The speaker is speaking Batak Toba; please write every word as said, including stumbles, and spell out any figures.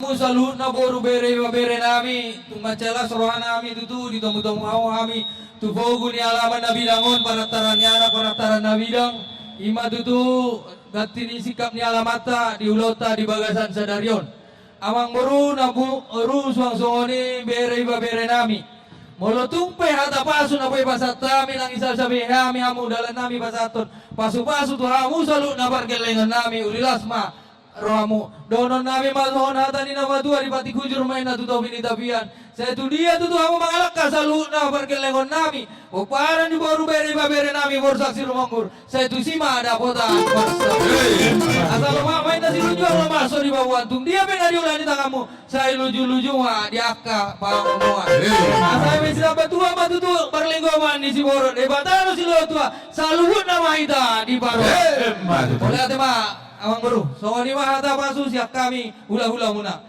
Hamu saluhutna boru, bere, ibebere nami, tung mansai las roha nami tutu ditomu-tomu hamu hami tu pogu ni alaman na bidang on, panataran ni anak, panataran na bidang. I ma tutu ganti ni singkap ni alamanta di ulaonta di bagasan sadari on. Amang boru, namboru, suang songon i bere, ibebere nami. Molo tung pe hata pasu na boi pasahat hami, nang i sasabei hami hamu, dalan nami pasahathon pasu-pasu tu hamu saluhutna pargellengon nami, uli las ma rohamu. Dohonon nami ma songon hata ni na matua: Di patik hujur ma inna, tu topi ni tapian. Sai tu dia tutu hamu mangalangka saluhutna pargellengon nami, pomparan ni boru, bere, ibebere nami, Borsak Sirumonggur, sai tusi ma dapotan parsaoran. Asa lomak ma inna silunjuang, lomak so dibaboan. Tung dia pe na diula ni tanganmu, sai luju-luju ma di angka pangomoan. Asa eme sitambatua ma tutu parlinggoman ni siborok, Debata do silehon tua, saluhutna ma hita diparorot. Emma tutu. Mauliate ma, amang boru. Songon i ma hata pasu sian hami hula-hula muna.